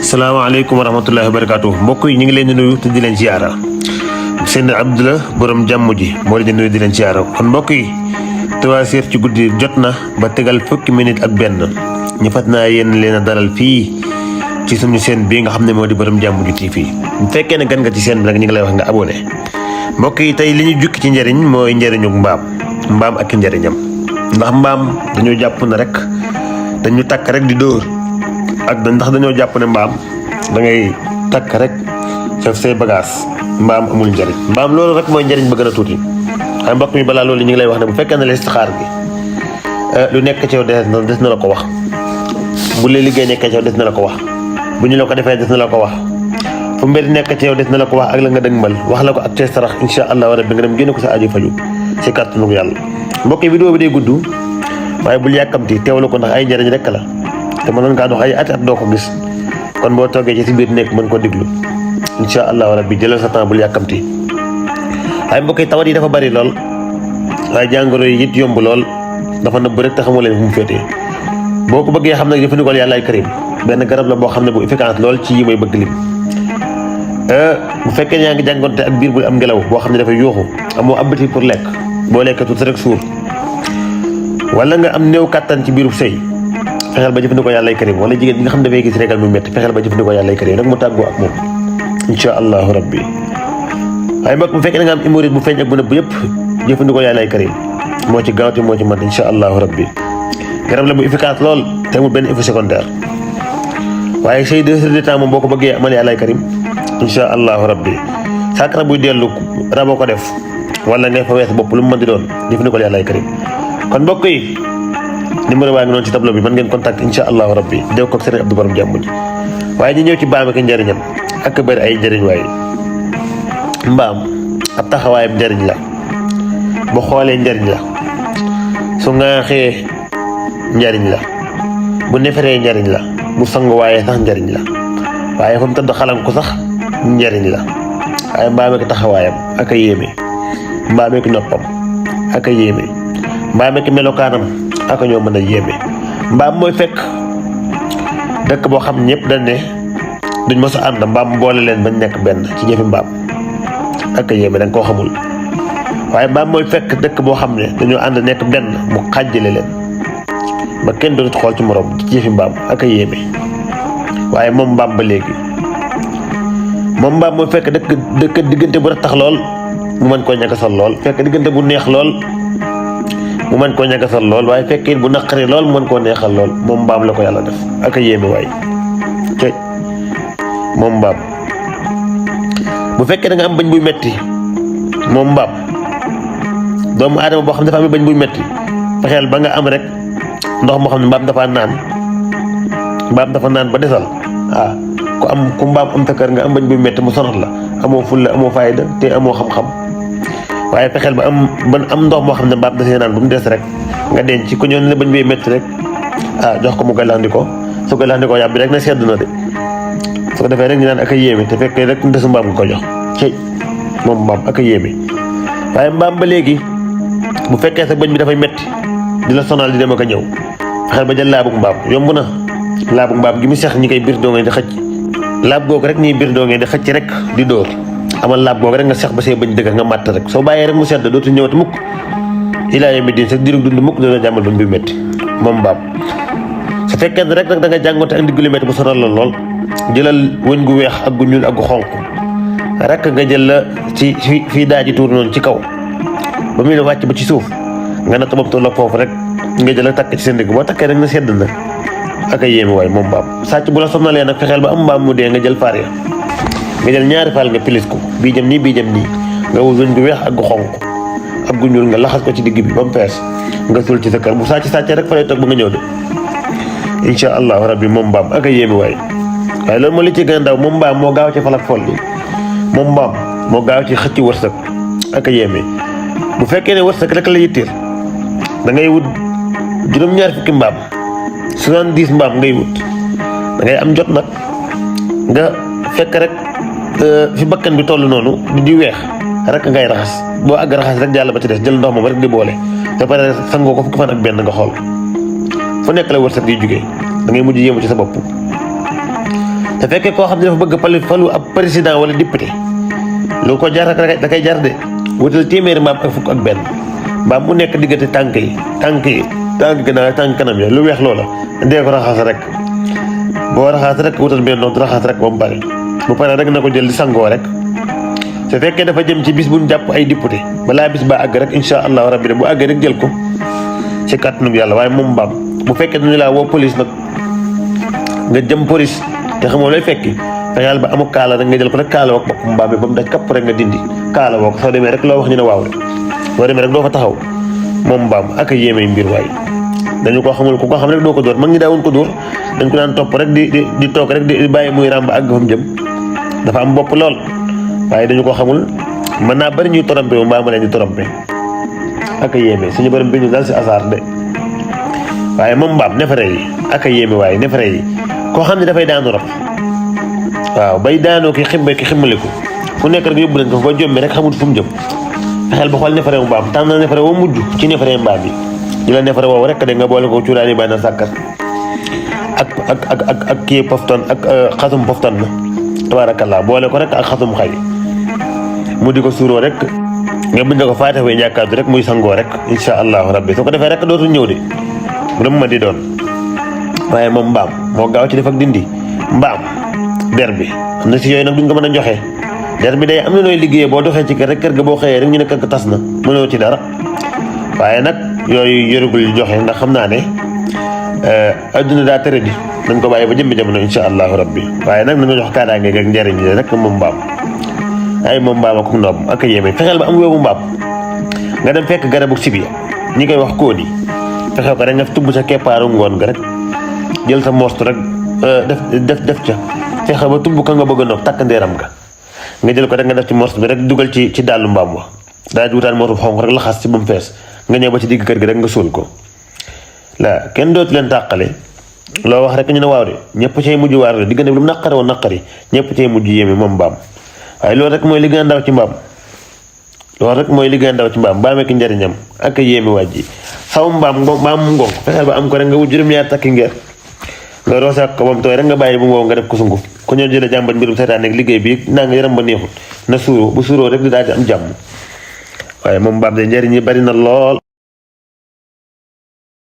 salaamaaleykum wa rahmatullahi wa barakaatu mbokk yi ñu ngi leen di nuyu te di leen ziara seen Abdou borom jàmm ji moo leen di nuyu di leen ziara kon mbokk yi 3 heures ci guddi jot na ba tegal fukki minute ak benn ñu fat naa yéen leen a dalal fii ci suñu seen bii nga xam ne moo di borom jàmm ji TV bu fekkee ne gan nga ci seen bi nag ñu ngi lay wax nga abonné mbokk yi tey li ñu jukki ci njëriñ mooy njëriñu mbaam ak njëriñam ndax mbaam dañoo jàpp na rek dañu takk rek di dóor ak ndax dañoo jàpp ne mbaam da ngay takk rek def say bagage mbaam amul njëriñ mbaam loolu rek mooy njëriñ ba gën a tuuti ay mbokk mi balaa loolu ñu ngi lay wax ne bu fekkee ne listixaar gi lu nekk ci yow des na la ko wax bu lee liggéey nekkee ci yow des na la ko wax bu ñu la ko defee des na la ko wax fu mbir nekk ci yow des na la ko wax ak la nga dëgmal wax la ko ak cee sarax insha allah rabbi nga dem génne ko sa aju faju ci kàttanu yàlla mbokk yi vidéo bi day gudd waaye bul yàkkamti teewlu ko ndax ay njëriñ rek la te mënoon ngaa dox ay at doo ko gis kon boo toogee ci si biir nekk mën koo déglu insha allahu rabbi jëlal sa temps bul yàkkamti waaye mbokk yi tawat yi dafa bari lool waaye jàngoro yi it yomb lool dafa nëbb rek te xamu leen fu mu féetee boo ko bëggee xam nag jëfandikoo yàlla ay karim benn garab la boo xam ne bu efficace lool ci yi may bëgg lim bu fekkee ne yaa ngi jàngonte ak biir bu am ngelaw boo xam ne dafay yuuxu amoo appétit pour lekk boo lekkee tuuti rek suur wala nga am néew kàttan ci biiru sëy fexeel ba jëfandikoo yàlla ay karim wala jigéen bi nga xam ne dafay gis régal mu métti fexeel ba jëfandikoo yàlla ay karim rek mu tàggoo ak moom insha allahu rabbi waaye mbokk bu fekkee da nga am hémorroïde bu feeñ ak bu nëbb yëpp jëfandikoo yàlla ay karim moo ci gaawte moo ci mat insha allahu rabbi garab la bu efficace lool te amul benn effet secondaire waaye say 2 heures de temps moom boo ko bëggee amal yàlla ay karim insha allahu rabbi saakara buy dellu raboo ko def wala ngay fa wees bopp lu mu mën di doon jëfandikoo yàlla ay karim kon mbokk yi numéro baa ngi noonu ci tableau bi mën ngeen contact insha allahu rabbi dew ko Serigne Abdou borom jàmm ji waaye ñu ñëw ci mbaam ak njëriñam ak bëri ay njëriñ waaye mbaam ab taxawaayam njëriñ la bu xoolee njëriñ la su ŋaaxee njëriñ la bu neferee njëriñ la bu sangu waaye sax njëriñ la waaye fa mu tëdd xalam ko sax njëriñ la waaye mbaam ak taxawaayam ak a yéeme mbaam ak noppam ak a yéeme mbaam ak melokaanam ak ñoo mën a yéeme mbaam mooy fekk dëkk boo xam ñëpp dañ ne duñ mos a ànd mbaam boole leen bañ nekk benn ci jëfi mbaam ak yéeme da nga koo xamul waaye mbaam mooy fekk dëkk boo xam ne dañoo ànd nekk benn mu xàjjale leen ba kenn dootu xool ci morom ci jëfi mbaam ak yéeme waaye moom mbaam ba léegi moom mbaam mooy fekk dëkk diggante bu tax lool mu mën koo ñagasal lool fekk diggante bu neex lool mu mën koo ñagasal lool waaye fekkee bu naqari lool mu mën koo neexal lool moom mbaam la ko yàlla def ak a yéeme waay cëy moom mbaam bu fekkee da nga am bañ buy metti moom mbaam doomu aadama boo xam ne dafa am bañ buy metti fexeel ba nga am rek ndox moo xam ne mbaam dafa naan ba desal ku mbaam am sa kër nga am bañ buy metti mu sonal la amoo fulla amoo fayda te amoo xam-xam waaye fexeel ba am ndox moo xam ne mbaam dafay naan bu mu des rek nga denc ci ku ñëw ne bañ bay métti rek jox ko mu gàllandikoo su gàllandikoo yàbbi rek na sedd na de su ko defee rek ñu naan ak a yéeme te fekkee rek ndesu mbaam nga ko jox cey moom mbaam ak a yéeme waaye mbaam ba léegi bu fekkee sa bëñ bi dafay métti di la sonal di dem ak a ñëw fexeel ba jël laabug mbaam yomb na laabug mbaam gi mu seex ñi koy biir doo ngeen di xëcc laab googu rek ñuy biir doo ngeen di xëcc rek di dóor amal laab googu rek nga seex ba see bañ dëgg nga màtt rek soo bàyyee rek mu sedd dootu ñëwati mukk ilaa yawmi diin sa dirug dund mukk dina jàmmal bañ bi métti moom mbaam su fekkee ne rek nag da nga jàngoonte ak ndiggu lu métti bu sonal la lool jëlal wëñ gu weex ak gu ñuul ak gu xonq rek nga jël la ci fii daaji tuur noonu ci kaw ba muy la wàcc ba ci suuf nga natt bopp tolloog foofu rek nga jël takk ci seen ndigg boo takkee rek na sedd na ak a yéeme waay moom mbaam sàcc bu la sonalee nag fexeel ba am mbaam mu dee nga jël faar ya nga jël ñaari faal nga pilis ko bii jëm nii bii jëm nii nga wut wëñ gu weex ak gu xonq ak gu ñuul nga laxas ko ci digg bi ba mu fees nga suul ci sa kër bu sàccee rek fa lay toog ba nga ñëw de insha allahu rabbi moom mbaam ak a yéeme waay waaye loolu moo li ci gën a ndaw moom mbaam moo gaaw ci falak fol li moom mbaam moo gaaw ci xëcc wërsëg ak a yéeme bu fekkee ne wërsëg rek la yitteel da ngay wut juróom-ñaar fukki mbaam 70 mbaam ngay wut da ngay am jot nag nga fekk rek fi bakkan bi toll noonu di weex rek ngay raxas boo àgg raxas rek jàll ba ci des jël ndox moom rek di boole te pare sangoo ko fukki fan ak benn nga xool fu nekk la wërsëg di jógee da ngay mujj yéemu ci sa bopp te fekkee koo xam ne dafa bëgg falu ab président wala député lu ko jar da koy jar de wutal téeméeri mbaam ak fukk ak benn mbaam mu nekk diggante tànk gannaaw tànk kanam ya lu weex loola dee ko raxas rek boo raxas rek wutal benn noonu raxas rek ba mu pare bu pare rek na ko jël di sangoo rek su fekkee dafa jëm ci bis bu ñu jàpp ay député balaa bis ba àgg rek insha allahu rabbi de bu àggee rek jël ko ci kàttanu yàlla waaye moom mbaam bu fekkee dañu laa woo police nag nga jëm police te xamoo lay fekki fexeel ba amul kaala rek nga jël ko rek kaala woo bopp mbaam bi ba mu daj kapp rek nga dindi kaala woo ko soo demee rek loo wax ñu ne waaw rek soo demee rek doo fa taxaw moom mbaam ak a yéeme mbir waay dañu ko xamul ku ko xam rek doo ko dóor mag ñi daawuñ ko dóor dañ ko daan topp rek di toog rek di bàyyi muy ràmb àgg fa mu jëm dafa am bopp lool waaye dañu ko xamul mën naa bari ñuy trompé wu mbaa ma leen di trompé ak a yéeme suñu borom bi ñu dal si asaar de waaye moom mbaam nefere yi ak a yéeme waaye nefere yi koo xam ne dafay daanu rab waaw bay daanoo ki ximmaliku fu nekk rek yóbbu nañ ko fa ba jommi rek xamul fu mu jëm fexeel ba xool nefere mbaam tànn na nefere woo mujj ci nefere mbaam yi ñu la nefere woowu rek de nga boole ko cuuraani bàyyi na sàkkat ak kii poftan ak xasum poftan na tabaarakallaa boole ko rek ak xasum xay mu di ko suuroo rek nga bind ko faate fay ñàkkaatu rek muy sangoo rek insha allahu rabbi su ko defee rek dootul ñëw de lu mu ma di doon waaye moom mbaam moo gaaw ci def ak dindi mbaam der bi am na si yooyu nag duñ ko mën a joxe der bi day am na nooy liggéeyee boo doxee ci kër rek kër ga boo xëyee rek ñu ne kër ga tas na mënoo ci dara waaye nag yooyu yorugul joxe ndax xam naa ne adduna daa tëre di nañ ko bàyyi ba jëmmi jamono insha allahu rabbi waaye nag nañu jox kaadaange ak njëriñ li rek moom mbaam ay moom mbaam ak noob ak yéeme fexeel ba am weewu mbaam nga dem fekk garabu sibi ñi koy wax kóodi fexeel ko rek nga tubb sa keppaaru ngoon nga rek jël sa most rek def ca fexe ba tubb ka nga bëgg a noob takk ndeeram nga jël ko rek nga def ci most bi rek dugal ci dàllu mbaam wa daa di wutaan mootu xonq rek laxas ci ba mu fees nga ñëw ba ci digg kër gi rek nga suul ko la kenn dootu leen tàqale loo wax rek ñu ne waaw de ñëpp cay mujj waar de diggante bi lu mu naqari woon naqari ñëpp cay mujj yéeme moom mbaam waaye loolu rek mooy li gën a ndaw ci mbaam mbaamee ki njëriñam ak a yéeme wàjji xaw mbaam ngonk fexeel ba am ko rek nga wut juróom-ñaar takki ngeer nga roose ko ba mu tooy rek nga bàyyi bu mu wow nga def ko sunguf ku ñëw jële jàmbat mbirum seytaan nekk liggéey bi naa nga yaram ba neexut na suuroo bu suuroo rek di daal di am jàmm waaye moom mbaam de njëriñ yi bari na lool